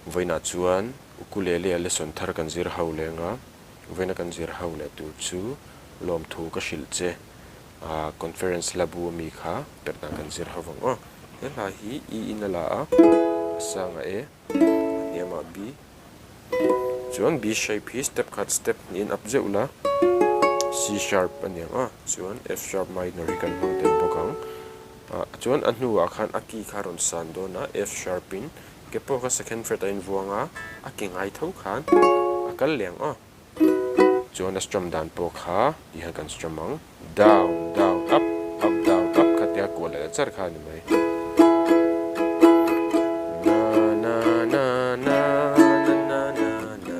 Vawiinah chuan ukulele a lesson thar kan zir ho leng a, vawiina kan zir ho leh tur chu lawmthu ka hrilh che a conference la bu ami kha perhna kan zir ho vang aw. He hla hi E in a la a, a sang a E, a hniam ah B, chuan B shape hi step khat step hnihin up zeuh la, C sharp a ni ang a, chuan F sharp minor hi kan hmang tel bawk ang. Ah chuan a hnuah khan a key kha a rawn san dawn a, F sharp in ke pawh kha second fret a invuang a, a ke ngai tho khan a kal leh ang aw. Chuan a strum dan pawh kha ti hian kan strum ang, down down up, up down up kha tia kuah leh char kha a ni mai. Na na na na na na na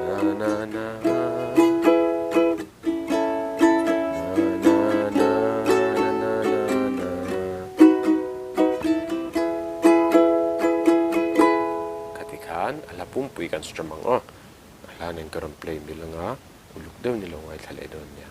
na na na na. Khati khan a hla pumpui kan strum ang aw. A hla nen ka rawn play mil anga uluk deuh ni lo ngaithla leh dawn nia.